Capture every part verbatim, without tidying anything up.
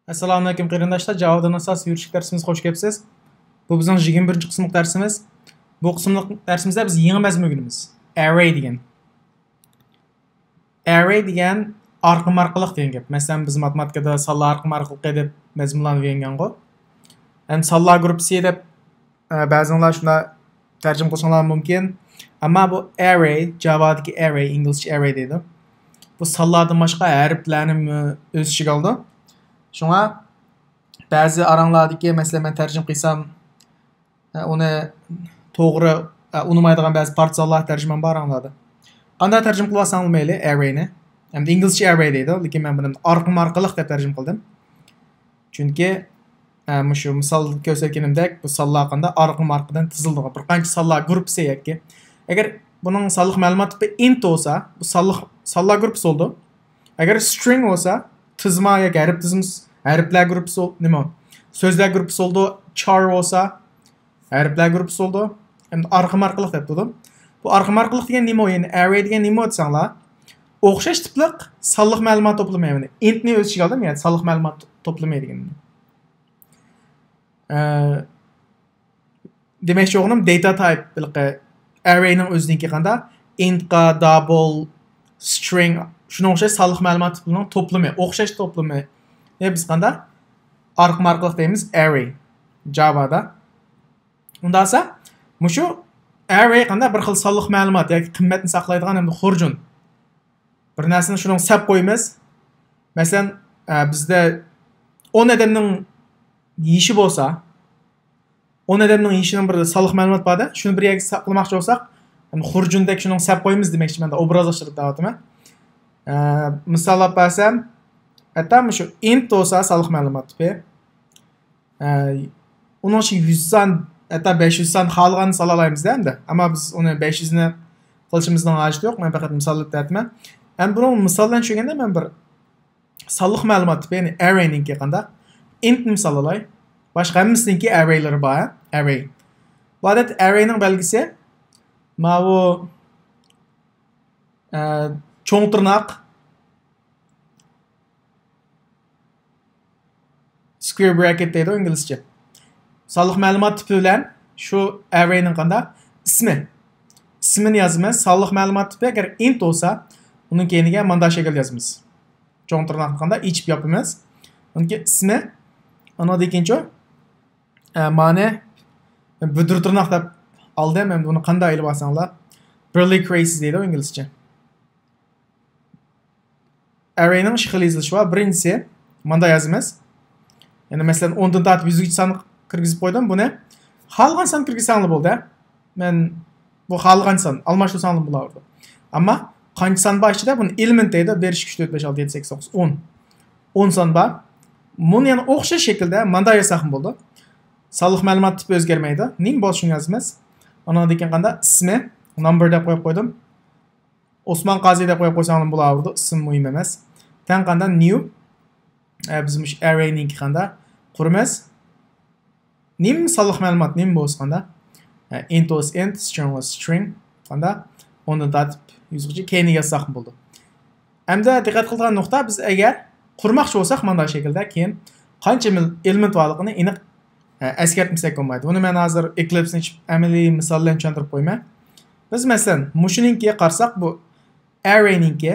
ئەسسالامۇئەلەيكۇم قېرىنداشلار، جاۋادىن ئاساس يۈرۈشلۈك دەرسىمىزگە خوش كەپسىز. بۇ بىزنىڭ يىگىرمە بىرىنچى قىسىملىق دەرسىمىز. بۇ قىسىملىق دەرسىمىزدە بىز يېڭى مەزمۇن ئۆگىنىمىز. ئەررەي دېگەن. ئەررەي دېگەن ئارقىمۇ ئارقىلىق دېگەن گەپ. مەسىلەن، بىز ماتېماتىكىدا سانلار ئارقىمۇ ئارقىلىقى دەپ مەزمۇنلارنى ئۆگەنگەنغۇ. ھەم سانلار گۇرۇپپىسى دەپ، ئە، بەزىڭلار شۇنداق تەرجىمە قىلساڭلار مۇمكىن. ئەمما بۇ ئەررەي، جاۋادىكى ئەررەي، ئىنگلىزچە ئەررەي دەيدۇ. بۇ سانلاردىن باشقا ھەرپلەرنىمۇ ئۆز ئىچىگە ئالىدۇ. شۇڭا بەزى ئاراڭلاردىكى، مەسىلەن، مەن تەرجىمە قىلسام، ئە، ئۇنى توغرا، ئە، ئۇنىمايدىغان بەزى پارتىزانلار تەرجىمەم بار ئاراڭلاردا. قانداق تەرجىمە قىلىۋالساڭلار مەيلى، ئەررەينى. ئەمدى ئىنگلىزچە ئەررەي دەيدۇ، لېكىن مەن بۇنى ئارقىمۇ ئارقىلىق دەپ تەرجىمە قىلدىم. چۈنكى، ئە، مۇشۇ مىسالدا كۆرسەتكىنىمدەك، بۇ سانلار قانداق ئارقىمۇ ئارقىدىن تىزىلىدىغان بىر قانچە سانلار گۇرۇپپىسى ياكى. ئەگەر بۇنىڭ سانلىق مەلۇمات تىپى ئىنت بولسا، بۇ سانلىق، سانلار گۇرۇپپىسى بولىدۇ. ئەگەر سترىڭ بولسا، تىزما ياكى ھەرپ تىزمىسى، ھەرپلەر گۇرۇپپىسى بول-، نېمە؟ سۆزلەر گۇرۇپپىسى بولىدۇ، چار بولسا، ھەرپلەر گۇرۇپپىسى بولىدۇ. ئەمدى ئارقىمۇ ئارقىلىق دەپ تۇردۇم. بۇ ئارقىمۇ ئارقىلىق دېگەن نېمە؟ يەنى ئەررەي دېگەن نېمە دېسەڭلار، ئوخشاش تىپلىق سانلىق مەلۇمات توپلىمى، يەنى ئىنتنى ئۆز ئىچىگە ئالدىم، يەنى سانلىق مەلۇمات توپلىمى دېگىنىم. ئە، دېمەكچى بولغىنىم داتا تايپ، ھېلىقى ئەررەينىڭ ئۆزىنىڭكى قانداق؟ ئىنتقا، دابل، سترىڭ، شۇنىڭغا ئوخشاش سانلىق مەلۇمات تىپىنىڭ توپلىمى، ئوخشاش توپلىمى. بىز قانداق؟ ئارقىمۇ ئارقىلىق دەيمىز، ئەررەي، جاۋادا. ئۇنداق بولسا، مۇشۇ ئەررەي قانداق؟ بىر خىل سانلىق مەلۇمات ياكى قىممەتنى ساقلايدىغان ھەمدە خۇرجۇن. بىر نەرسىنى شۇنىڭغا سەپ قويىمىز. مەسىلەن، ئە، بىزدە ئون ئادەمنىڭ يېشى بولسا، ئون ئادەمنىڭ يېشىنىڭ بىر سانلىق مەلۇمات بار-دە، شۇنى بىر يەرگە ساقلىماقچى بولساق، يەنى خۇرجۇندەك شۇنىڭغا سەپ قويىمىز دېمەكچىمەن، ئوبرازلاشتۇرۇپ دەۋاتىمەن. ئە، مىسال ئېلىپ بەرسەم، ھەتتا مۇشۇ ئىنت بولسا سانلىق مەلۇمات تىپى. ئە، ئۇنىڭ ئىچىگە يۈز سان، ھەتتا بەش يۈز سان خالىغاننى سالالايمىز-دە ئەمدى. ئەمما بىز ئۇنى بەش يۈزنى قىلىشىمىزنىڭ ھاجىتى يوق. مەن پەقەت مىسال دەپ دەۋاتىمەن. ئەمدى بۇنىڭ مىسال بىلەن چۈشەنگەندە مەن بىر سانلىق مەلۇمات تىپى، يەنى ئەررەينىڭكى قانداق؟ ئىنتنى سالالاي. باشقا ھەممىسىنىڭكى ئەررەيلىرى بار، ھە؟ ئەررەي. بۇ ئادەتتە ئەررەينىڭ بەلگىسى ماۋۇ، ئە، چوڭ تىرناق، square bracket دەيدۇ ئىنگلىزچە. سانلىق مەلۇمات تىپى بىلەن شۇ ئەررەينىڭ قانداق؟ ئىسمى. ئىسمىنى يازىمىز. سانلىق مەلۇمات تىپى ئەگەر ئىنت بولسا، ئۇنىڭ كەينىگە مانداق شەكىل يازىمىز. چوڭ تىرناقنى قانداق ئېچىپ ياپىمىز. ئۇنىڭكى ئىسمى. ئۇنىڭدىن كېيىن شۇ، ئە، مانى بۈدۈر تىرناق دەپ ئالدىم. ئەمدى بۇنى قانداق ئېلىپ ئالساڭلار؟ Curly braces دەيدۇ ئىنگلىزچە. ئەررەينىڭ ئىككى خىل يېزىلىشى بار. بىرىنچىسى، مانداق يازىمىز. يەنى مەسىلەن، ئوندىن تارتىپ يۈزگىچە سان كىرگۈزۈپ قويدۇم. بۇنى خالىغان سان كىرگۈزسەڭلار بولدى. مەن بۇ خالىغان سان، ئالماشتۇرساڭلار بولىدۇ. ئەمما قانچە سان بار ئىچىدە؟ بۇنى ئېلېمېنت دەيدۇ. بىر، ئىككى، ئۈچ، تۆت، بەش، ئالتە، يەتتە، سەككىز، توققۇز، ئون. ئون سان بار. بۇنى يەنە ئوخشاش شەكىلدە مانداق يازساقمۇ بولىدۇ. سانلىق مەلۇمات تىپى ئۆزگەرمەيدۇ. نېمە بولسا شۇنى يازىمىز. ئانىڭدىن كېيىن قانداق؟ ئىسمى، نامبېر دەپ قويۇپ قويدۇم. ئوسمان قازى دەپ قويۇپ قويساڭلار بولىۋېرىدۇ، ئىسىم مۇھىم ئەمەس. تەڭ قانداق؟ نيۇ. ئە، بىز مۇشۇ ئەررەينىڭكى قانداق؟ قۇرىمىز. نېمە سانلىق مەلۇمات، نېمە بولسا قانداق؟ ئە، ئىنت بولسا ئىنت، سترىڭ بولسا سترىڭ. قانداق؟ ئوندىن تارتىپ يۈزگىچە كەينىگە يازساقمۇ بولىدۇ. ئەمدى دىققەت قىلىدىغان نۇقتا، بىز ئەگەر قۇرماقچى بولساق مانداق شەكىلدە، كېيىن قانچە مىل-، ئېلېمېنت بارلىقىنى ئېنىق، ئە، ئەسكەرتمىسەك بولمايدۇ. بۇنى مەن ھازىر ئېكلىپسنى ئېچىپ ئەمەلىي مىسال بىلەن چۈشەندۈرۈپ قويىمەن. بىز مەسىلەن، مۇشۇنىڭكىگە قارىساق، بۇ ئەررەينىڭكى،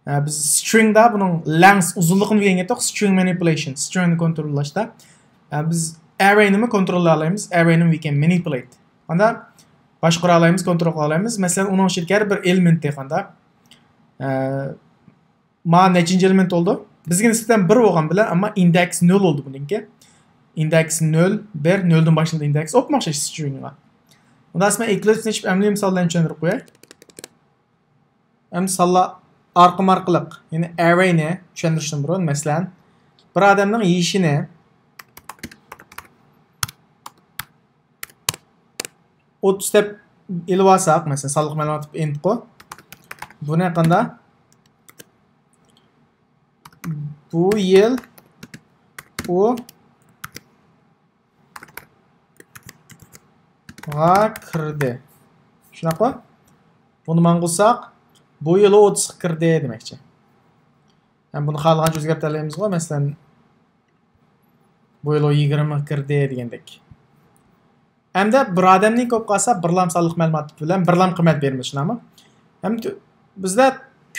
ئە، بىز سترىڭدا بۇنىڭ لەڭس ئۇزۇنلۇقىنى بىلگەن گەپتۇق، سترىڭ مانىپۇلېيشن، سترىڭنى كونتروللاشتا. ئە، بىز ئەررەينىمۇ كونتروللايالايمىز، ئەررەينىمۇ we can manipulate. قانداق؟ باشقۇرالايمىز، كونترول قىلالايمىز. مەسىلەن، ئۇنىڭ ئىچىدىكى ھەر بىر ئېلېمېنتى قانداق؟ ئە، ما نەچچىنچى ئېلېمېنت بولدى؟ بىزگە نىسبەتەن بىر بولغان بىلەن، ئەمما ئىندېكس نۆل بولدى بۇنىڭكى. ئىندېكس نۆل، بىر، نۆلدىن باشلىنىدۇ ئىندېكس. ئوپمۇ ئوخشاش سترىڭغا. ئۇنداق مەن ئېكلىپسنى ئېچىپ ئەمەلىي مىسال بىلەن چۈشەندۈرۈپ قوياي. ئەمدى سانلار ئارقىمۇ ئارقىلىق، يەنى ئەررەينى چۈشەندۈرۈشتىن بۇرۇن، مەسىلەن، بىر ئادەمنىڭ يېشىنى ئوتتۇز دەپ ئېلىۋالساق، مەسىلەن، سانلىق مەلۇمات تىپى ئىنتقۇ. بۇنى قانداق؟ بۇ يىل ئۇ غا كىردى. شۇنداققۇ؟ بۇنى ماڭغۇزساق، بۇ يىل ئۇ ئوتتۇزغا كىردى دېمەكچى. ھەم بۇنى خالىغانچە ئۆزگەرتەلەيمىزغۇ، مەسىلەن، بۇ يىل ئۇ يىگىرمە كىردى دېگەندەك. ھەمدە بىر ئادەمنىڭكى بولۇپ قالسا، بىرلام سانلىق مەلۇمات بىلەن بىرلام قىممەت بېرىمىز، شۇنداقمۇ؟ ھەم تۈ-، بىزدە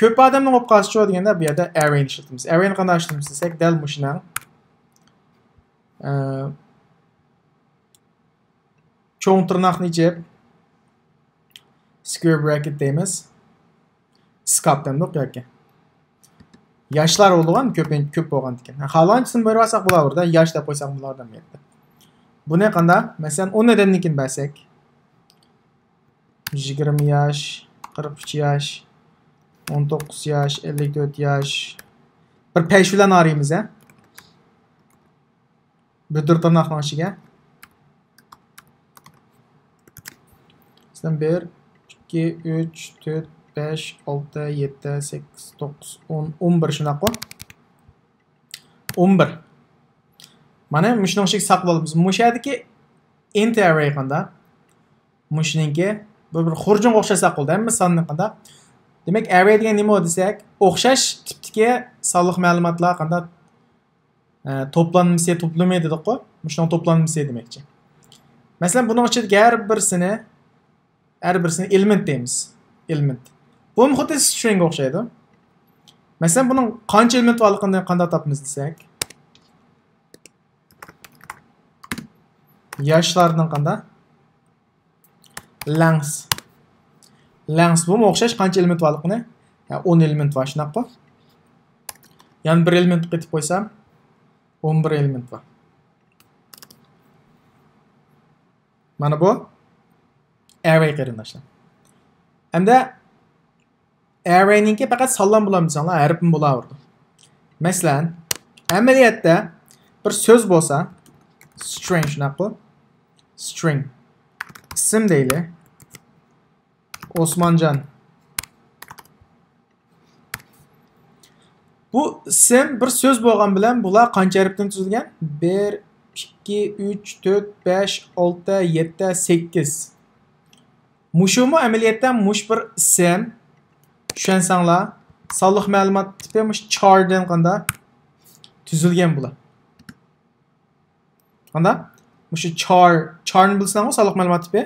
كۆپ ئادەمنىڭ بولۇپ قالسىچۇ دېگەندە، بۇ يەردە ئەررەينى ئىشلىتىمىز. ئەررەينى قانداق ئىشلىتىمىز دېسەك، دەل مۇشۇنىڭ، ئە، چوڭ تىرناقنى ئېچىپ، square bracket دەيمىز. Scope دەمدۇق ياكى. ياشلار بولغان، كۆپ، كۆپ بولغاندىكىن. ھە، خالىغانچىسىنى بېرىۋالساق بولاۋېرىدۇ. ياش دەپ قويساق بولىدۇ ئادەم يەردە. بۇنى قاندا؟ مەسىلەن، ئون ئادەمنىڭكىنى بەرسەك. يىگىرمە ياش، قىرىق ئۈچ ياش، ئون توققۇز ياش، ئەللىك تۆت ياش. بىر پەيش بىلەن ئارىيمىز، ھە؟ بۈدۈر تىرناقنىڭ ئىچىگە. مەسىلەن، بىر، ئىككى، ئۈچ، تۆت، بەش، ئالتە، يەتتە، سەككىز، توققۇز، ئون، ئون بىر، شۇنداققۇ؟ ئون بىر. مانا مۇشۇنىڭ ئىچىگە ساقلىۋالىمىز. مۇشۇ يەردىكى int ئەررەي قاندا؟ مۇشۇنىڭكى بىر، بىر خۇرجۇنغا ئوخشاش ساقلىدى. ھەممە ساننى قاندا؟ دېمەك، ئەررەي دېگەن نېمە دېسەك، ئوخشاش تىپتىكى سانلىق مەلۇماتلار قاندا؟ ئە، توپلانمىسى، توپلىمى دېدۇققۇ. مۇشۇنىڭ توپلانمىسى دېمەكچى. مەسىلەن، بۇنىڭ ئىچىدىكى ھەر بىرسىنى، ھەر بىرسىنى ئېلېمېنت دەيمىز. ئېلېمېنت. بۇمۇ خۇددى سترىڭگە ئوخشايدۇ. مەسىلەن، بۇنىڭ قانچە ئېلېمېنت بارلىقىنى قانداق تاپىمىز دېسەك، ياشلارنىڭ قاندا؟ Length. Length بۇمۇ ئوخشاش، قانچە ئېلېمېنت بارلىقىنى؟ ھە، ئون ئېلېمېنت بار، شۇنداققۇ؟ يەنە بىر ئېلېمېنت قېتىپ قويسام، ئون بىر ئېلېمېنت بار. مانا بۇ ئەررەي، قېرىنداشلار. ئەمدى ئەررەينىڭكى پەقەت سانلام بولامدۇ دېسەڭلار، ھەرپمۇ بولاۋېرىدۇ. مەسىلەن، ئەمەلىيەتتە بىر سۆز بولسا، سترىڭ، شۇنداققۇ؟ سترىڭ. ئىسىم دەيلى. ئوسمانجان. بۇ ئىسىم بىر سۆز بولغان بىلەن بۇلار قانچە ھەرپتىن تۈزۈلگەن؟ بىر، ئىككى، ئۈچ، تۆت، بەش، ئالتە، يەتتە، سەككىز. مۇشۇمۇ ئەمەلىيەتتە مۇشۇ بىر ئىسىم. چۈشەنسەڭلار، سانلىق مەلۇمات تىپى مۇشۇ چاردىن قاندا تۈزۈلگەن بۇلار. قاندا؟ مۇشۇ چار، چارنى بىلسەڭلار سانلىق مەلۇمات تىپى.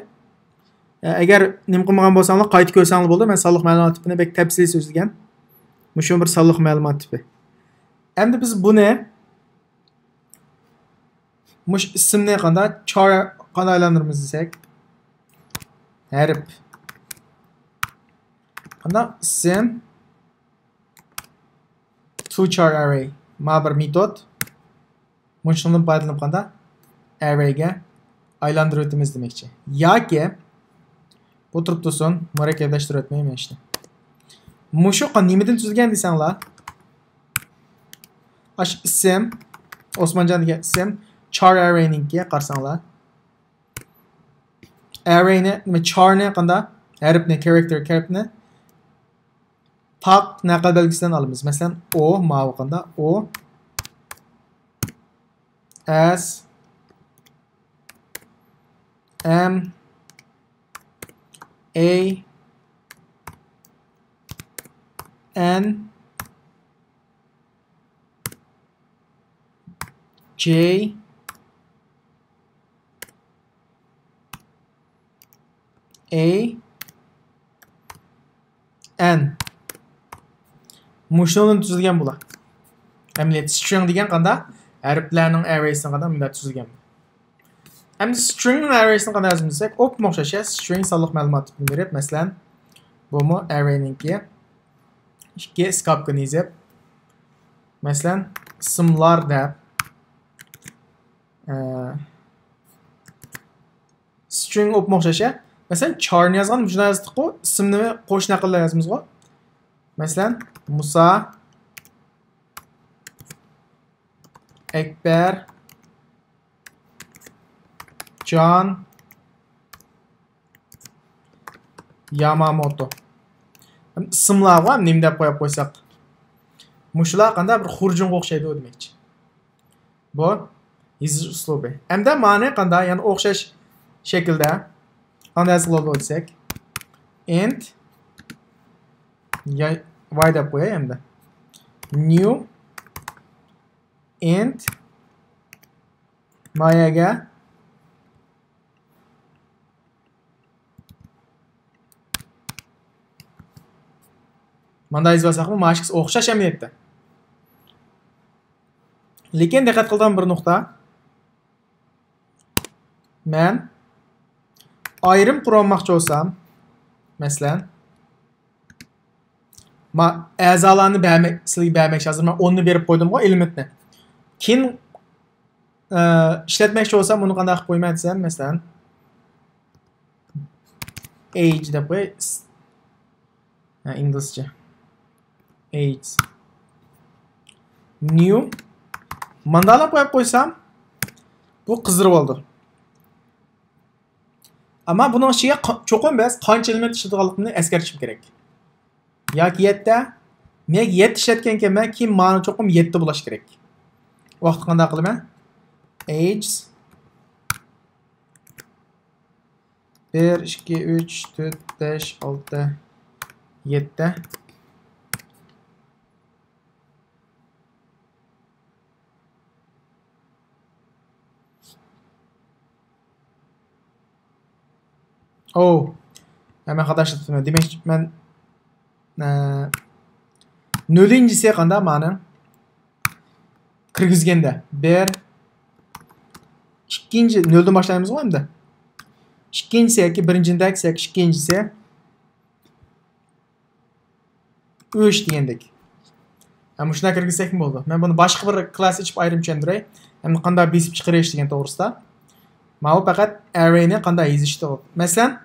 ئە، ئەگەر نېمە قىلمىغان بولساڭلار، قايتا كۆرسەڭلار بولىدۇ. مەن سانلىق مەلۇمات تىپىنى بەك تەپسىلىي سۆزلىگەن. مۇشۇ بىر سانلىق مەلۇمات تىپى. ئەمدى بىز بۇنى، مۇشۇ ئىسىمنى قاندا، چار قاندا ئايلاندۇرىمىز دېسەك، ھەرپ. قاندا ئىسىم to char array. ما بىر مېتود. مۇشۇنىڭدىن پايدىلىنىپ قاندا ئەررەيگە ئايلاندۇرۇۋېتىمىز دېمەكچى. ياكى بۇ تۇرۇپ تۇرسۇن، مۇرەككەپلەشتۈرۈۋەتمەي مەن ئىشنى. مۇشۇ قا-، نېمىدىن تۈزۈلگەن دېسەڭلار، ئاش ئىسىم، ئوسمانجان دېگەن ئىسىم، چار ئەررەينىڭكى، قارىساڭلار. ئەررەينى، نېمە، چارنى قاندا؟ ھەرپنى، كارەكتېر، ھەرپنى تاق نەقىل بەلگىسىدىن ئالىمىز. مەسىلەن، ئو، ماۋۇ قاندا؟ ئو، ئەس، ئەم، ئەي، ئەن، جەي، ئەي، ئەن. مۇشۇنىڭدىن تۈزۈلگەن بۇلار. ئەمەلىيەتتە سترىڭ دېگەن قاندا؟ ھەرپلەرنىڭ ئەررەيسىدىن قاندا مۇنداق تۈزۈلگەن. ئەمدى سترىڭنىڭ ئەررەيسىنى قانداق يازىمىز دېسەك، ئوپمۇ ئوخشاش، سترىڭ سانلىق مەلۇمات تىپىنى بېرىپ، مەسىلەن، بۇمۇ ئەررەينىڭكى، ئىككى سكوپكىنى يېزىپ، مەسىلەن، ئىسىملار دەپ، ئە، سترىڭ ئوپمۇ ئوخشاش، ھە؟ مەسىلەن، چارنى يازغان، مۇشۇنداق يازدۇققۇ، ئىسىمنى قوش نەقىلدە يازىمىزغۇ. مەسىلەن، مۇسا، ئەكبەر، جان، ياماموتو. ئىسىملارغا نېمە دەپ قويۇپ قويساق، مۇشۇلار قانداق بىر خۇرجۇنغا ئوخشايدۇ دېمەكچى. بۇ يېزىش ئۇسلۇبى. ئەمدى مانى قانداق يەنە ئوخشاش شەكىلدە قانداق يازغىلى بولىدۇ دېسەك، ئىنت ۋاي دەپ قوياي ئەمدى. new int ما يەرگە مانداق يېزىۋالساقمۇ، مانا ئىككىسى ئوخشاش ئەمەلىيەتتە. لېكىن دىققەت قىلىدىغان بىر نۇقتا، مەن ئايرىم قۇرۇۋالماقچى بولسام، مەسىلەن، ما ئەزالارنى بەرمەك، سىلەرگە بەرمەكچى. ھازىر مەن ئوننى بېرىپ قويدۇمغۇ، ئېلېمېنتنى. كېيىن ئە، ئىشلەتمەكچى بولسام، بۇنى قانداق قىلىپ قويىمەن دېسەم، مەسىلەن، ئېيج دەپ قوياي. ھە، ئىنگلىزچە. ئېيج. نيۇ. مانداقلا قويۇپ قويسام، بۇ قىزىرىۋالىدۇ. ئەمما بۇنىڭ ئىچىگە قا-، چوقۇم بىز قانچە ئېلېمېنت ئىشلىتىدىغانلىقىمنى ئەسكەرتىشىم كېرەك. ياكى يەتتە. نېمىگە يەتتە ئىشلەتكەنكەن مەن، كېيىن مانا چوقۇم يەتتە بولۇش كېرەك. ۋاقىتتا قانداق قىلىمەن؟ ئېيجز. بىر، ئىككى، ئۈچ، تۆت، بەش، ئالتە، يەتتە. ئوو. ھە، مەن خاتا ئىشلىتىپتىمەن. دېمەكچى، مەن، ئە، نۆلىنچىسى قانداق مانا؟ كىرگۈزگەندە. بىر، ئىككىنچى، نۆلدىن باشلايمىزغۇ ئەمدى. ئىككىنچىسى ياكى بىرىنچىدەك، ئىككىنچىسى. ئۈچ دېگەندەك. ھە، مۇشۇنداق كىرگۈزسەكمۇ بولىدۇ. مەن بۇنى باشقا بىر كلاس ئېچىپ ئايرىم چۈشەندۈرەي. ھەم قانداق بېسىپ چىقىرىش دېگەن توغرىسىدا. ماۋۇ پەقەت ئەررەينى قانداق يېزىش توغرا-، مەسىلەن،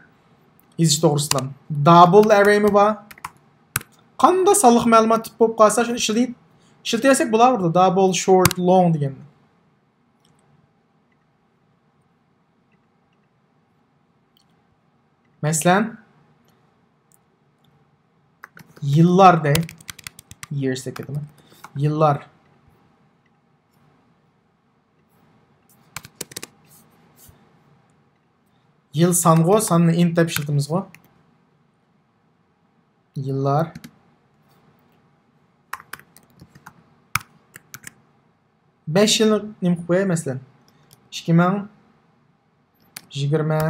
يېزىش توغرىسىدا. دابل ئەررەيمۇ بار. قانداق سانلىق مەلۇمات تىپ بولۇپ قالسا، شۇنى ئىشلىتىپ، ئىشلىتىۋەرسەك بولاۋېرىدۇ. دابل، شورت، لونگ دېگەننى. مەسىلەن، يىللار دەي. يىيەرس دەپ كېتىمەن. يىللار. يىل سانغۇ، ساننى ئىنت دەپ ئىشلىتىمىزغۇ. يىللار. بەش يىلنى نېمە قىلىپ قوياي، مەسىلەن، ئىككى مىڭ يىگىرمە،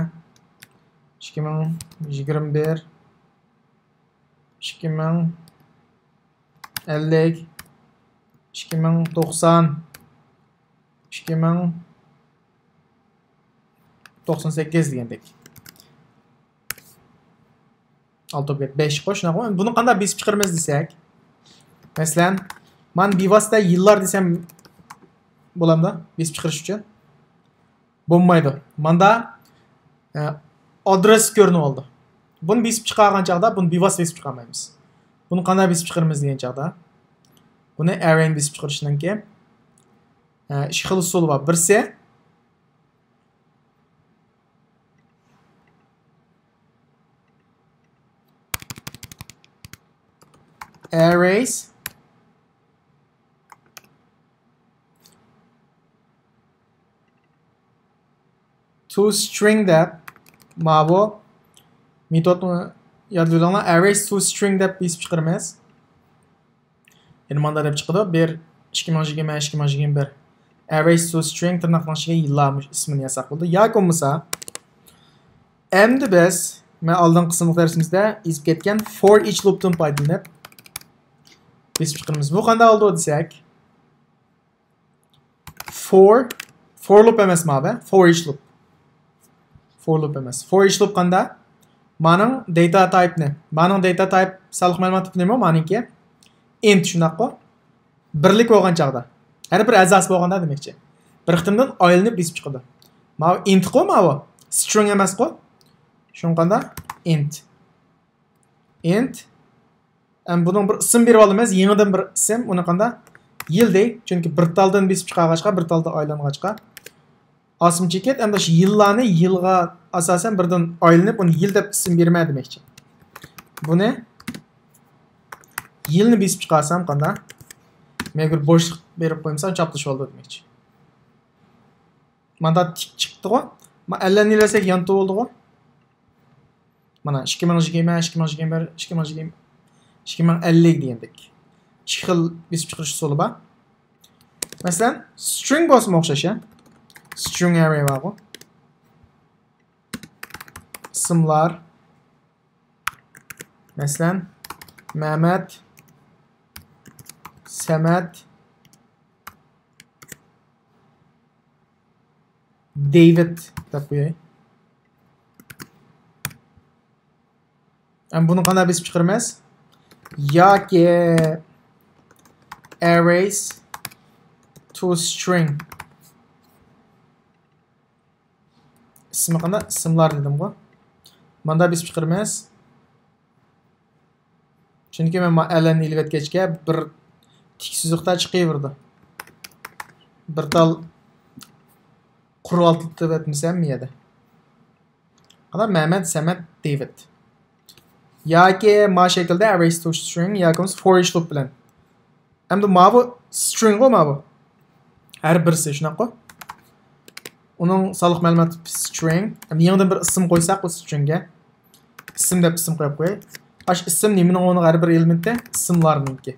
ئىككى مىڭ يىگىرمە بىر، ئىككى مىڭ ئەللىك، ئىككى مىڭ توقسان، ئىككى مىڭ توقسان سەككىز دېگەندەك. ئالتە بولۇپ كەتتى، بەش قوش، شۇنداقمۇ؟ بۇنى قانداق بېسىپ چىقىرىمىز دېسەك، مەسىلەن، مانا بىۋاسىتە يىللار دېسەم بولامدۇ؟ بېسىپ چىقىرىش ئۈچۈن. بولمايدۇ. ماندا، ئە، ئادرېس كۆرۈنۈۋالىدۇ. بۇنى بېسىپ چىقارغان چاغدا، بۇنى بىۋاسىتە بېسىپ چىقارمايمىز. بۇنى قانداق بېسىپ چىقىرىمىز دېگەن چاغدا، بۇنى ئەررەينى بېسىپ چىقىرىشنىڭكى، ئە، ئىككى خىل ئۇسۇلى بار. بىرسى، ئەررەيز تو سترىڭ دەپ ماۋۇ مېتودنى يادلىۋېلىڭلار. ئەررەيز تو سترىڭ دەپ بېسىپ چىقىرىمىز. يەنە مانداق دەپ چىقىدۇ. بىر، ئىككى مىڭ يىگىرمە، ئىككى مىڭ يىگىرمە بىر. ئەررەيز تو سترىڭ، تىرناقنىڭ ئىچىگە يىللار ئىسمىنى يازساق بولىدۇ. ياكى بولمىسا، ئەمدى بىز، مەن ئالدىنقى قىسىملىق دەرسىمىزدە يېزىپ كەتكەن فور ئىچ لۇپتىن پايدىلىنىپ بېسىپ چىقىرىمىز. بۇ قانداق بولىدۇ دېسەك، فور، فور لۇپ ئەمەس ماۋۇ، فور ئىچ لۇپ. فور لۇپ ئەمەس. فور ئىچ لۇپ قاندا؟ مانىڭ داتا تايپنى، مانىڭ داتا تايپ سانلىق مەلۇمات تىپى نېمە؟ مانىڭكى ئىنت، شۇنداققۇ؟ بىرلىك بولغان چاغدا. ھەر بىر ئەزاسى بولغاندا دېمەكچى. بىر قېتىمدىن ئايلىنىپ بېسىپ چىقىدۇ. ماۋۇ ئىنتقۇ ماۋۇ. سترىڭ ئەمەسقۇ. شۇڭا قاندا؟ ئىنت. ئىنت. ئەمدى بۇنىڭ بىر ئىسىم بېرىپ ئالىمىز، يېڭىدىن بىر ئىسىم، ئۇنى قاندا؟ يىل دەي، چۈنكى بىر تالدىن بېسىپ چىقارغاچقا، بىر تالدا ئايلانغاچقا. ئاسما چېكىت، ئەمدى شۇ يىللارنى يىلغا ئاساسەن بىردىن ئايلىنىپ، ئۇنى يىل دەپ ئىسىم بېرىمەن دېمەكچى. بۇنى يىلنى بېسىپ چىقارسام قاندا؟ مەن بىر بوشلۇق بېرىپ قويمىسام، چاپلىشىۋالىدۇ دېمەكچى. ماندا تىك چىقتىغۇ؟ ما ئەللىنى ئېلىۋەتسەك يانتۇ بولدىغۇ؟ مانا، ئىككى مىڭ يىگىرمە، ئىككى مىڭ يىگىرمە بىر، ئىككى مىڭ يىگىرمە، ئىككى مىڭ ئەللىك دېگەندەك. ئىككى خىل بېسىپ چىقىرىش ئۇسۇلى بار. مەسىلەن، string بولسىمۇ ئوخشاش، يا. String array بارغۇ. ئىسىملار. مەسىلەن، مەمەت، سەمەت، دېۋىد دەپ قوياي. ئەمما بۇنى قانداق بېسىپ چىقىرىمىز؟ ياكى arrays to string. ئىسمى قانداق؟ ئىسىملار دېدىمغۇ. ماندا بېسىپ چىقىرىمىز. چۈنكى مەن ما ئەلەننى ئېلىۋەتكەچكە بىر تىك سىزىقتا چىقىۋېرىدۇ. بىر تال قۇرۇۋېتىۋەتمىسەم يەدە. قانداق؟ مەمەت، سەمەت، دېۋىد. ياكى ما شەكىلدە arrays to string ياكى بولمىسا for each loop بىلەن. ئەمدى ماۋۇ string غۇ ماۋۇ. ھەر بىرسى شۇنداققۇ. ئۇنىڭ سانلىق مەلۇماتى string. ئەمدى يېڭىدىن بىر ئىسىم قويساق بۇ stringگە. ئىسىم دەپ ئىسىم قويۇپ قوياي. ئاش ئىسىم نېمىنىڭ ئورنىغا ھەر بىر ئېلېمېنتى؟ ئىسىملارنىڭكى.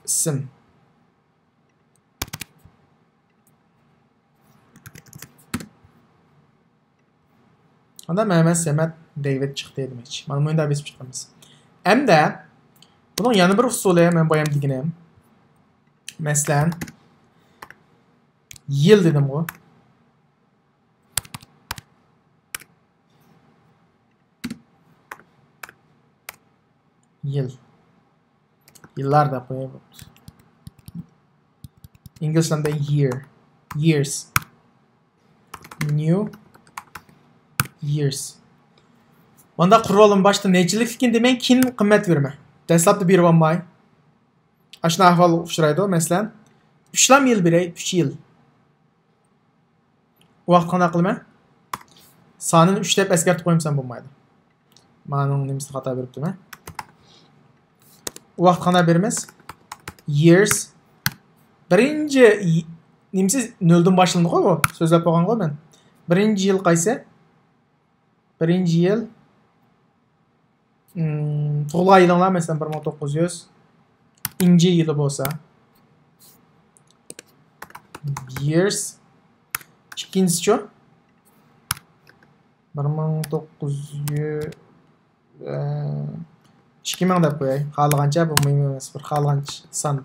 ئىسىم. ئاندا مەمەت، سەمەت، دېۋىد چىقتى دېمەكچى. مانا مۇنداق بېسىپ چىقىمىز. ئەمدى بۇنىڭ يەنە بىر ئۇسۇلى، مەن بايام دېگىنىم. مەسىلەن، يىل دېدىمغۇ. يىل. يىللار دەپ قوياي. ئىنگلىزچىلاردا year. Years. New years. ماندا قۇرۇۋالدىم، باشتا نەچچىلىكلىكىنى دېمەي، كېيىن قىممەت بېرىمەن. دەسلەپتە بېرىۋالماي. ئاشۇنداق ئەھۋال ئۇچرايدۇ، مەسىلەن، ئۈچلام يىل بېرەي، ئۈچ يىل. ئۇ ۋاقىت قانداق قىلىمەن؟ سانىنى ئۈچ دەپ ئەسكەرتىپ قويمىسام بولمايدۇ. مانىڭ نېمىسىنى خاتا بېرىپتىمەن. ئۇ ۋاقىت قانداق بېرىمىز؟ Years. بىرىنچى ي-، نېمىسى نۆلدىن باشلىنىدىغۇ بۇ؟ سۆزلەپ بولغانغۇ مەن. بىرىنچى يىل قايسى؟ بىرىنچى يىل، ئىم، تۇغۇلغان يىلىڭلار، مەسىلەن، بىر مىڭ توققۇز يۈز ئىنچى يىلى بولسا. Years. ئىككىنچىسىچۇ؟ بىر مىڭ توققۇز يۈز، ئە، ئىككى مىڭ دەپ قوياي. خالىغانچە، بۇ مۇھىم ئەمەس، بىر خالىغان سان.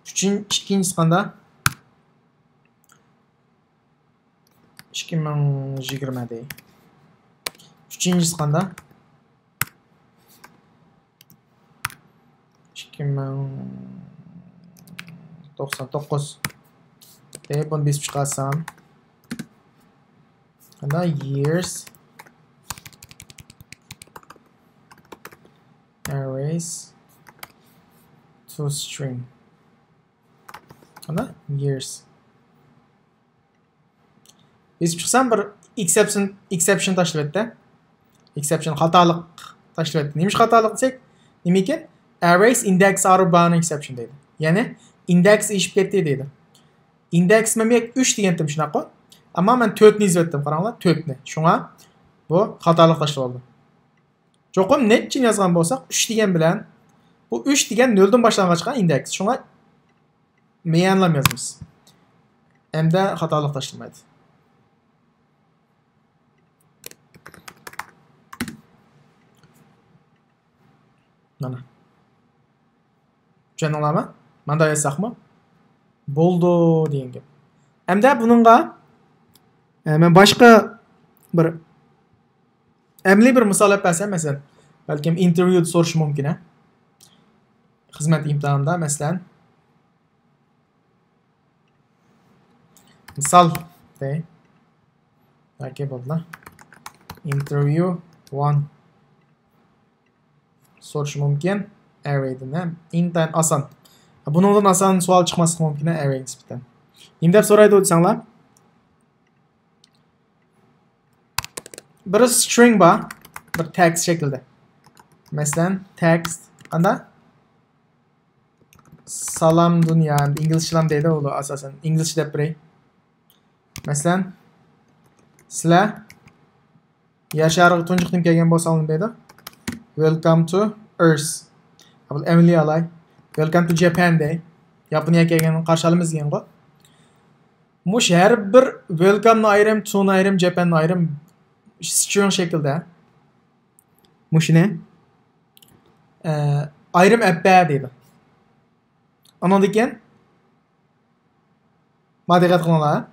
ئۈچىن-، ئىككىنچىسى قانداق؟ ئىككى مىڭ يىگىرمە دەي. ئۈچىنچىسى قانداق؟ ئىككى مىڭ توقسان توققۇز. دەي، بۇنى بېسىپ چىقارسام. قانداق؟ Years. Arrays to string. قانداق؟ Years. بېسىپ چىقسام، بىر exception، exception تاشلىۋەتتى. Exception خاتالىق تاشلىۋەتتى. نېمىش خاتالىق دېسەك، نېمىكىن؟ Arrays index are bound exception دەيدۇ. يەنى ئىندېكس ئېشىپ كەتتى دەيدۇ. ئىندېكس مەن بۇ يەرگە ئۈچ دېگەنتىم، شۇنداققۇ؟ ئەمما مەن تۆتنى يېزىۋەتتىم، قاراڭلار، تۆتنى. شۇڭا بۇ خاتالىق تاشلىۋالدى. چوقۇم نەچچىنى يازغان بولساق، ئۈچ دېگەن بىلەن، بۇ ئۈچ دېگەن نۆلدىن باشلانغاچقا ئىندېكس. شۇڭا مەيەنلام يازىمىز. ئەمدى خاتالىق تاشلىمايدۇ. مانا. چۈشەندىڭلارمۇ؟ مانداق يازساقمۇ؟ بولدى دېگەن گەپ. ئەمدى بۇنىڭغا، ئە، مەن باشقا بىر ئەمەلىي بىر مىسال ئېلىپ بەرسەم، مەسىلەن، بەلكىم ئىنتېرۋيۇدا سورىشى مۇمكىن، ھە؟ خىزمەت ئىمتىھانىدا، مەسىلەن، مىسال دەي. ياكى بولدى. Interview one. سورىشى مۇمكىن. Array دىن، ھە؟ ئىنتايىن ئاسان. بۇنىڭدىن ئاسان سوئال چىقماسلىقى مۇمكىن، ھە، array نىسبەتەن. نېمە دەپ سورايدۇ دېسەڭلار؟ بىر string بار، بىر text شەكلىدە. مەسىلەن، text قانداق؟ سالام دۇنيا، ئىنگلىزچە سالام دەيدۇ ئۇلار ئاساسەن. ئىنگلىزچە دەپ بېرەي. مەسىلەن، سىلەر يەر شارىغا تۇنجى قېتىم كەلگەن بولساڭلار دەيدۇ. Welcome to Earth. بۇ ئەمەلىي ئالاي. Welcome to Japan دەي. ياپونىيەگە كەلگەننى قارشى ئالىمىز دېگەنغۇ. مۇش ھەر بىر welcome نى ئايرىم، to نى ئايرىم، Japan نى ئايرىم string شەكلىدە. مۇشۇنى، ئە، ئايرىم ئەپپە دەيدۇ. ئانىڭدىن كېيىن، ما دىققەت قىلىڭلار.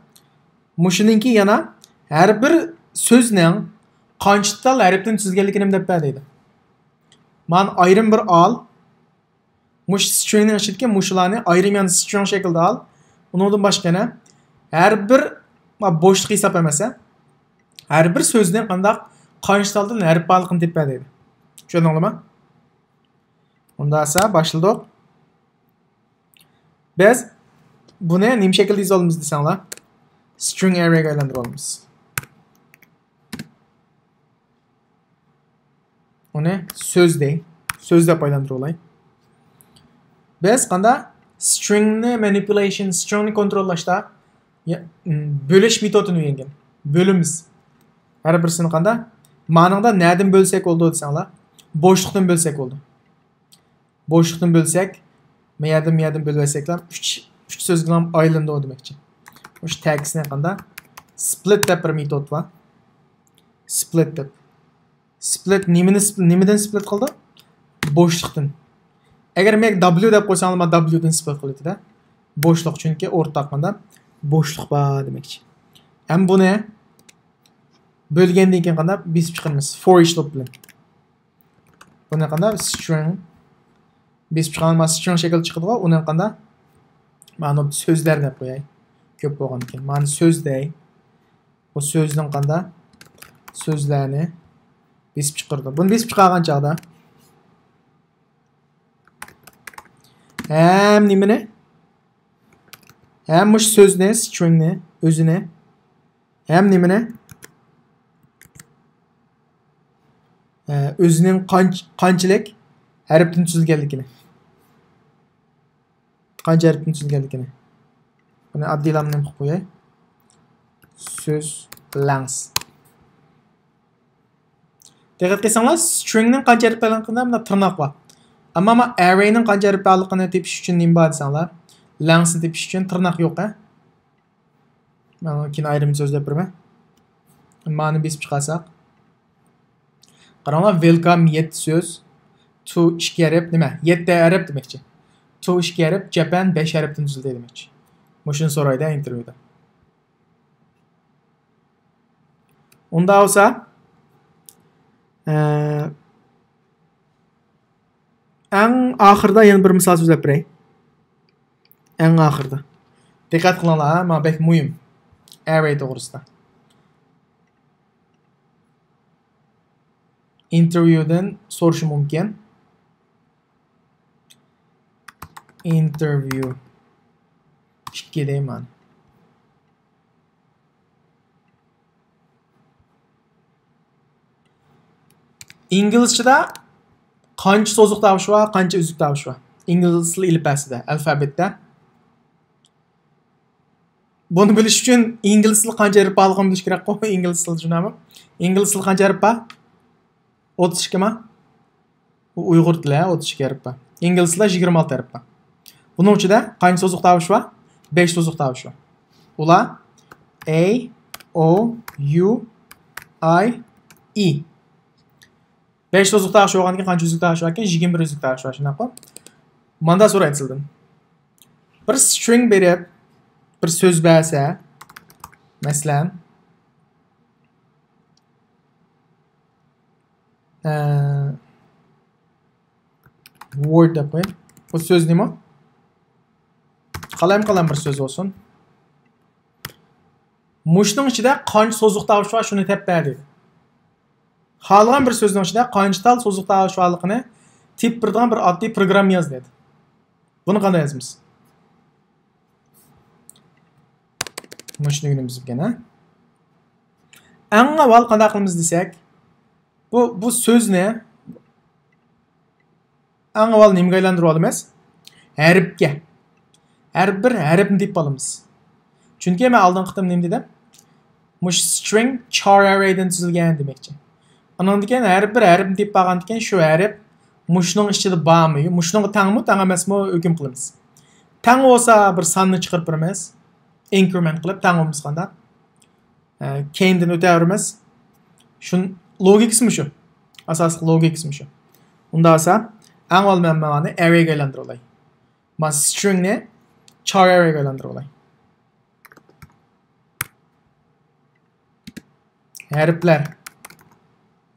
مۇشۇنىڭكى يەنە ھەر بىر سۆزنىڭ قانچە تال ھەرپتىن تۈزۈلگەنلىكىنى دەپ بەر دەيدۇ. مانا ئايرىم بىر ئال. مۇشۇ string نىڭ ئىچىدىكى مۇشۇلارنى ئايرىم يەنە string شەكلىدە ئال. ئۇنىڭدىن باشقا يەنە ھەر بىر، ما، بوشلۇق ھېساب ئەمەس، ھە؟ ھەر بىر سۆزنىڭ قانداق قانچە تالدىن ھەرپ بارلىقىنى دەپ بەر دەيدۇ. چۈشەندىڭلارمۇ؟ ئۇنداق بولسا باشلىدۇق. بىز بۇنى نېمە شەكىلدە يېزىۋالىمىز دېسەڭلار، string array غا ئايلاندۇرۇۋالىمىز. ئۇنى سۆز دەي، سۆز دەپ ئايلاندۇرۇۋالاي. بىز قاندا string نى manipulation، string نى كونتروللاشتا يا، م، بۆلۈش مېتودىنى ئۆگەنگەن. بۆلىمىز. ھەر بىرسىنى قاندا؟ مانىڭدا نەدىن بۆلسەك بولىدۇ دېسەڭلار، بوشلۇقتىن بۆلسەك بولىدۇ. بوشلۇقتىن بۆلسەك، مەيەردىن، مەيەردىن بۆلۈۋەتسەكلا، ئۈچ، ئۈچ سۆزگىلا ئايلىنىدۇ دېمەكچى. مۇشۇ تەكىستنى قاندا؟ Split دەپ بىر مېتود بار. Split دەپ. Split نېمىنى، نېمىدىن split قىلىدۇ؟ بوشلۇقتىن. ئەگەر مەن W دەپ قويساڭلار، مانا W دىن split قىلىۋېتىدۇ. بوشلۇق، چۈنكى ئورتاق قاندا بوشلۇق بار دېمەكچى. ھەم بۇنى بۆلگەندىن كېيىن قاندا بېسىپ چىقىرىمىز. For each loop بىلەن. بۇنى قانداق؟ String. بېسىپ چىققان ما string شەكلى چىقىدىغۇ، ئۇنى قانداق؟ مانا سۆزلەر دەپ قوياي. كۆپ بولغاندىكىن. مانا سۆز دەي. بۇ سۆزنىڭ قانداق؟ سۆزلەرنى بېسىپ چىقىرىدۇ. بۇنى بېسىپ چىقارغان چاغدا ھەم نېمىنى؟ ھەم مۇشۇ سۆزنى، string نى، ئۆزىنى. ھەم نېمىنى؟ ئە، ئۆزىنىڭ قانچ-، قانچىلىك ھەرپتىن تۈزۈلگەنلىكىنى. قانچە ھەرپتىن تۈزۈلگەنلىكىنى. بۇنى ئاددىيلا نېمە قىلىپ قوياي؟ سۆز length. دىققەت قىلساڭلار، string نىڭ قانچە ھەرپ بارلىقىدا مۇنداق تىرناق بار. ئەمما ما array نىڭ قانچە ھەرپ بارلىقىنى تېپىش ئۈچۈن نېمە بار دېسەڭلار، length نى تېپىش ئۈچۈن تىرناق يوق، ھە؟ مانا كېيىن ئايرىم سۆزلەپ بېرىمەن. مانى بېسىپ چىقارساق. قاراڭلار، welcome يەتتە سۆز، to ئىككى ھەرپ، نېمە؟ يەتتە ھەرپ دېمەكچى. To ئىككى ھەرپ، Japan بەش ھەرپتىن تۈزۈلدى دېمەكچى. مۇشۇنى سورايدۇ ئىنتېرۋيۇدا. ئۇنداق بولسا، ئە، ئەڭ ئاخىرىدا يەنە بىر مىسال سۆزلەپ بېرەي. ئەڭ ئاخىرىدا. دىققەت قىلىڭلار، ھە، مانا بەك مۇھىم. Array توغرىسىدا. ئىنتېرۋيۇدىن سورىشى مۇمكىن. ئىنتېرۋيۇ ئىككى دەيمەن. ئىنگلىزچىدا قانچە سوزۇق تاۋۇش بار، قانچە ئۈزۈك تاۋۇش بار؟ ئىنگلىز تىلى ئېلىپبەسىدە، ئەلفابېتتا. بۇنى بىلىش ئۈچۈن ئىنگلىز تىلى قانچە ھەرپ بارلىقىنى بىلىش كېرەكقۇ. ئىنگلىز تىلى شۇنداقمۇ؟ ئىنگلىز تىلى قانچە ھەرپ بار؟ ئوتتۇز ئىككى ما؟ ئۇ ئۇيغۇر تىلى، ھە، ئوتتۇز ئىككى ھەرپ بار. ئىنگلىز تىلىدا يىگىرمە ئالتە ھەرپ بار. بۇنىڭ ئىچىدە قانچە سوزۇق تاۋۇش بار؟ بەش سوزۇق تاۋۇش بار. ئۇلار A، O، U، I، E. بەش سوزۇق تاۋۇش بولغاندىكىن قانچە ئۈزۈك تاۋۇش باركەن؟ يىگىرمە بىر ئۈزۈك تاۋۇش بار، شۇنداققۇ؟ ماندا سورايدۇ سىلدىن. بىر string بېرىپ، بىر سۆز بەرسە، مەسىلەن، ئە، word دەپ قوياي. بۇ سۆز نېمە؟ قالايمىقان بىر سۆز بولسۇن. مۇشۇنىڭ ئىچىدە قانچە سوزۇق تاۋۇش بار، شۇنى تېپىپ بەر دېدى. خالىغان بىر سۆزنىڭ ئىچىدە قانچە تال سوزۇق تاۋۇش بارلىقىنى تېپىپ بېرىدىغان بىر ئاددىي پروگرامما ياز دېدى. بۇنى قانداق يازىمىز؟ مۇشۇنى ئۆگىنىمىز بۈگۈن، ھە؟ ئەڭ ئاۋۋال قانداق قىلىمىز دېسەك، بۇ، بۇ سۆزنى ئەڭ ئاۋۋال نېمىگە ئايلاندۇرۇپ ئالىمىز؟ ھەرپكە. ھەر بىر ھەرپنى تېپىپ ئالىمىز. چۈنكى مەن ئالدىنقى قېتىم نېمە دېدىم؟ مۇشۇ string char array دىن تۈزۈلگەن دېمەكچى. ئۇنىڭدىن كېيىن ھەر بىر ھەرپنى دېيىپ بارغاندىن كېيىن شۇ ھەرپ مۇشۇنىڭ ئىچىدە بارمۇ، مۇشۇنىڭغا تەڭمۇ، تەڭ ئەمەسمۇ ھۆكۈم قىلىمىز. تەڭ بولسا بىر ساننى چىقىرىپ بېرىمىز. ئىنكرېمېنت قىلىپ، تەڭ بولمىسا قانداق؟ ئە، كەينىدىن ئۆتەۋېرىمىز. شۇ لوگىكىسى مۇشۇ. ئاساسلىق لوگىكىسى مۇشۇ. ئۇنداق بولسا، ئەڭ ئاۋۋال مەن مانا ئەررەيگە ئايلاندۇرۇۋالاي. مانا سترىڭنى چار ئەررەيگە ئايلاندۇرۇۋالاي. ھەرپلەر.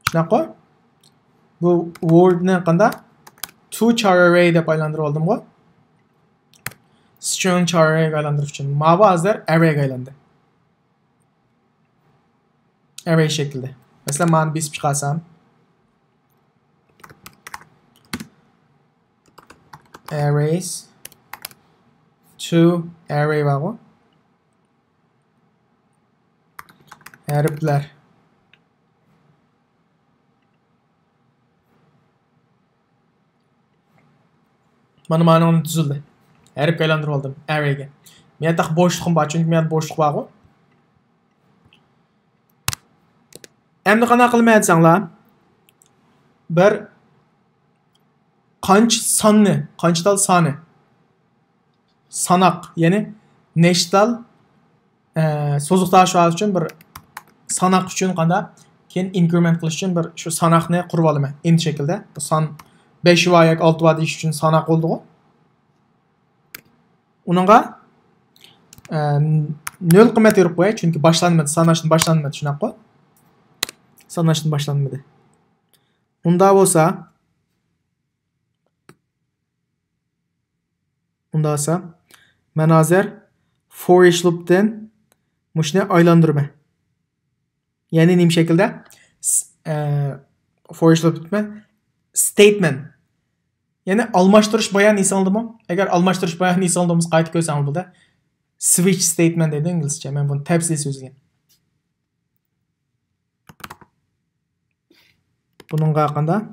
شۇنداققۇ؟ بۇ ۋوردنى قانداق؟ تو چار ئەررەي دەپ ئايلاندۇرۇپ ئالدىمغۇ؟ سترىڭ چار ئەررەيگە ئايلاندۇرۇش ئۈچۈن. ماۋۇ ھازىر ئەررەيگە ئايلاندى. ئەررەي شەكلىدە. مەسىلەن، مانا بېسىپ چىقارسام. ئەررەيس. تو ئەررەي بارغۇ. ھەرپلەر. مانا مانىڭ تۈزۈلدى. ھەرپكە ئايلاندۇرۇپ ئالدىم ئەررەيگە. مەن ياتاق بوشلۇقۇم بار، چۈنكى مەن بوشلۇق بارغۇ. ئەمدى قانداق قىلىمەن دېسەڭلار، بىر قانچە ساننى، قانچە تال سانى، ساناق، يەنى نەچچە تال، ئە، سوزۇق تاشۇش ئۈچۈن بىر ساناق ئۈچۈن قانداق، كېيىن ئىنكرېمېنت قىلىش ئۈچۈن بىر شۇ ساناقنى قۇرۇپ ئالىمەن. ئىنت شەكلىدە. بۇ سان بەش بار ياكى ئالتە بار دېيىش ئۈچۈن ساناق بولدىغۇ. ئۇنىڭغا، ئە، نۆل قىممەت بېرىپ قوياي، چۈنكى باشلانمىدى، ساناشتىن باشلانمىدى، شۇنداققۇ؟ ساناشتىن باشلانمىدى. ئۇنداق بولسا، ئۇنداق بولسا، مەن ھازىر for each loop تىن مۇشۇنى ئايلاندۇرىمەن. يەنى نېمە شەكىلدە؟ س-، ئە، for each loop دېمەن. ستېيتمېنت. يەنى ئالماشتۇرۇش بايان ئېسىڭدىمۇ؟ ئەگەر ئالماشتۇرۇش بايان ئېسىڭدە بولمىسا، قايتا كۆرسەڭ بولىدۇ. سۋىچ ستېيتمېنت دەيدۇ ئىنگلىزچە. مەن بۇنى تەپسىلىي سۆزلىگەن. بۇنىڭغا قانداق؟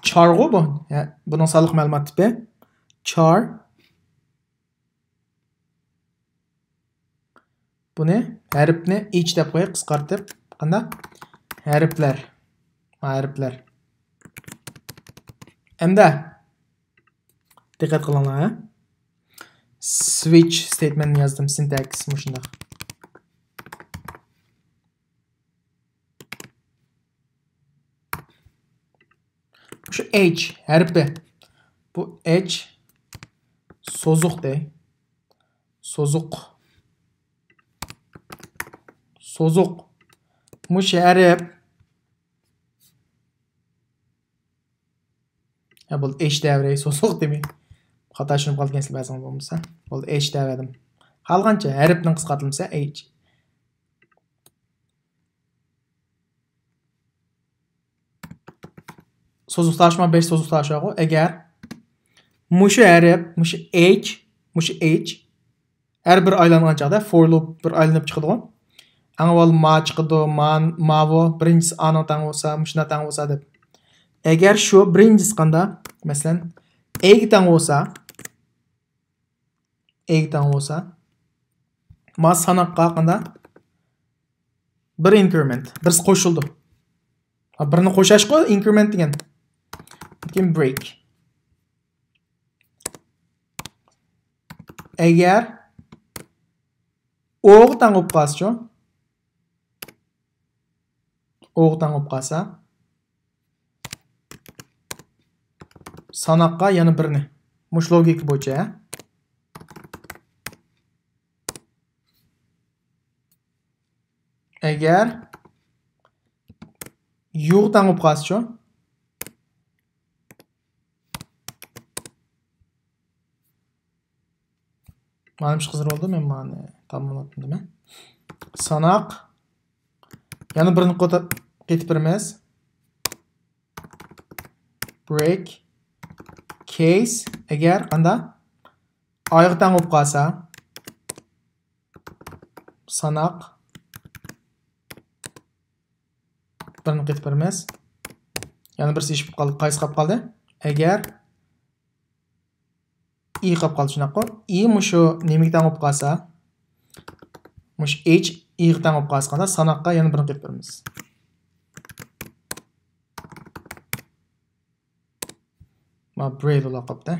چارغۇ بۇ. ھە، بۇنىڭ سانلىق مەلۇمات تىپى. چار. بۇنى ھەرپنى ئىچ دەپ قوياي، قىسقارتىپ. قانداق؟ ھەرپلەر. ھەرپلەر. ئەمدى دىققەت قىلىڭلار، ھە؟ سۋىچ ستېيتمېنتنى يازدىم، سىنتاكس مۇشۇنداق. شۇ ئېچ ھەرپى. بۇ ئېچ سوزۇق دەي. سوزۇق. سوزۇق. مۇشۇ ھەرپ. ھە، بولدى، ئېچ دەۋرەي، سوزۇق دېمەي. خاتا چۈشىنىپ قالىدىكەنسىلەر بەزىڭلار بولمىسا. بولدى، ئېچ دەۋەردىم. خالىغانچە ھەرپنىڭ قىسقارتىلمىسى ئېچ. سوزۇق تاشما بەش سوزۇق تاشاغۇ. ئەگەر مۇشۇ ھەرپ، مۇشۇ ئېچ، مۇشۇ ئېچ ھەر بىر ئايلانغان چاغدا for loop بىر ئايلىنىپ چىقىدىغۇ. ئەڭ ئاۋۋال ما چىقىدۇ، ما، ماۋۇ بىرىنچىسى ئانىڭ تەڭ بولسا، مۇشۇنىڭ تەڭ بولسا دەپ. ئەگەر شۇ بىرىنچىسى قاندا، مەسىلەن، ئېگە تەڭ بولسا، ئېگە تەڭ بولسا، ما ساناققا قاندا بىر ئىنكرېمېنت، بىرسى قوشۇلىدۇ. ھا، بىرنى قوشاشقۇ ئىنكرېمېنت دېگەن. كېيىن برېيك. ئەگەر ئوغا تەڭ بولۇپ قالسىچۇ؟ ئوغا تەڭ بولۇپ قالسا، ساناققا يەنە بىرنى. مۇشۇ لوگىكا بويىچە. ئەگەر يۇغا تەڭ بولۇپ قالسىچۇ؟ مانا مۇشۇ قىزىر بولدى، مەن مانى تاماملاپ دېمە. ساناق. يەنە بىرنى قوتا-، قېتىپ بېرىمىز. برېيك. كېيس. ئەگەر قاندا؟ ئايغا تەڭ بولۇپ قالسا. ساناق. بىرنى قېتىپ بېرىمىز. يەنە بىرسى ئېشىپ قالدى. قايسى قاپ قالدى؟ ئەگەر ئى قاپ قالدى، شۇنداققۇ؟ ئى مۇشۇ نېمىگە تەڭ بولۇپ قالسا، مۇشۇ ئېچ ئىغا تەڭ بولۇپ قالسا، قانداق؟ ساناققا يەنە بىرنى قېتىپ بېرىمىز. ما برېي بولا قاپتۇ.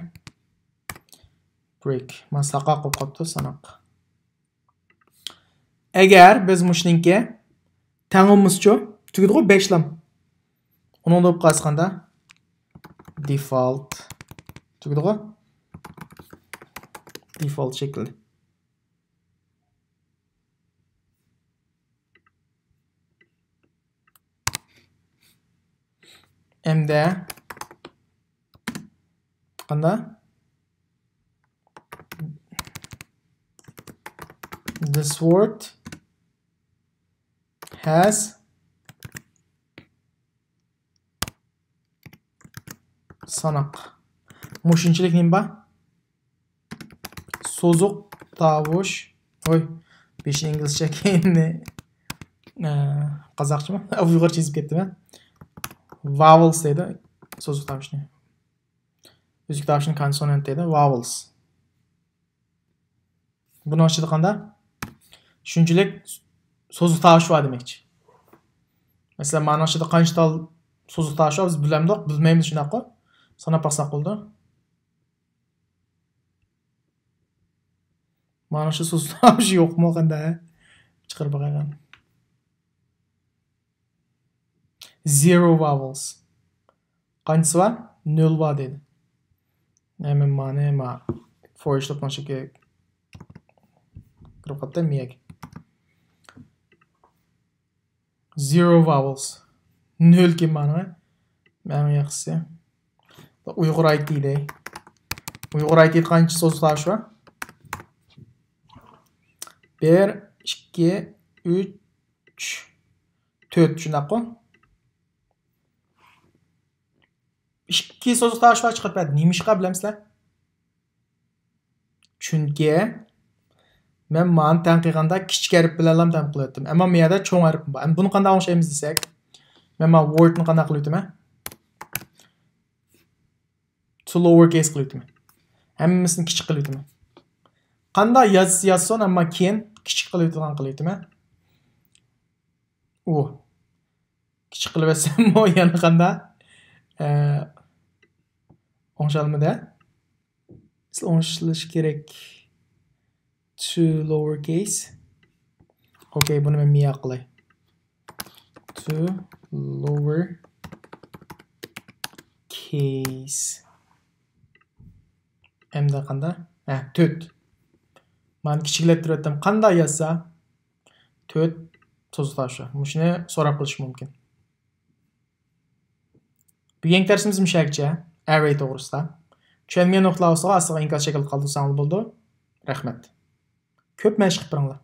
برېيك. ما ساقاق بولۇپ قاپتۇ، ساناق. ئەگەر بىز مۇشۇنىڭكى تەڭ بولمىسىچۇ؟ تۈگىدىغۇ بەشلام. ئۇنىڭدا بولۇپ قالسا قاندا؟ دېفالت. تۈگىدىغۇ؟ دېفالت شەكلى. ئەمدى قاندا؟ This word has ساناق. مۇشۇنچىلىك نېمە بار؟ سوزۇق تاۋۇش. ھوي، بېشى ئىنگلىزچە، كېيىنى، ئە، قازاقچىمۇ؟ ئۇيغۇرچە يېزىپ كەتتىم مەن. Vowels دەيدۇ، سوزۇق تاۋۇشنى. ئۈزۈك تاۋۇشنى consonant دەيدۇ، vowels. بۇنىڭ ئىچىدە قاندا؟ شۇنچىلىك سوزۇق تاۋۇش بار دېمەكچى. مەسىلەن، مانىڭ ئىچىدە قانچە تال سوزۇق تاۋۇش بار، بىز بىلەمدۇق، بىلمەيمىز، شۇنداققۇ؟ ساناپ باقساق بولىدۇ. مانا شۇ سوزۇق تاۋۇش يوقمۇ قاندا؟ چىقىرىپ باقايلى. Zero vowels. قانچىسى بار؟ نۆل بار دېدى. ھەممە مانى ما for each loop ماشىكى كىرىپ قاپتۇ مىيەگە. Zero vowels. نۆل كىم مانا؟ ئەڭ ياخشىسى. ئۇيغۇر ئاي تى دەي. ئۇيغۇر ئاي تى قانچە سوزۇق تاۋۇش بار؟ بىر، ئىككى، ئۈچ، تۆت، شۇنداققۇ؟ ئىككى سوزۇق تاۋۇش بار چىقىپ بەردى. نېمىشقا بىلەمسىلەر؟ چۈنكى مەن مانى تەڭ قىلغاندا كىچىك ھەرپ بىلەنلا تەڭ قىلىۋەتتىم. ئەمما مەيەردە چوڭ ھەرپ بار. ئەمما بۇنى قانداق ئوڭشايمىز دېسەك، مەن مانا word نى قانداق قىلىۋېتىمەن؟ To lower case قىلىۋېتىمەن. ھەممىسىنى كىچىك قىلىۋېتىمەن. قانداق ياز-، يازسۇن، ئەمما كېيىن كىچىك قىلىۋېتىدىغان قىلىۋېتىمەن. ئۇ. كىچىك قىلىۋەتسەممۇ يەنە قانداق؟ ئە، ئوڭشالمىدى. ئوڭشىلىشى كېرەك. To lower case. ئوكەي، بۇنى مەن مىيا قىلاي. To lower case. ئەمدى قاندا؟ ھە، تۆت. مانا كىچىكلەتتۈرۈۋەتتىم. قاندا يازسا؟ تۆت سوزۇق تاۋۇش. مۇشۇنى سوراپ قېلىشى مۇمكىن. بۈگۈنكى دەرسىمىز مۇشۇ يەرگىچە، ئەررەي توغرىسىدا. چۈشەنمىگەن نۇقتىلار بولسا ئاستىغا ئىنكاس شەكلىدە قالدۇرساڭلار بولىدۇ. رەھمەت. كۆپ مەشىق قىلىپ بېرىڭلار.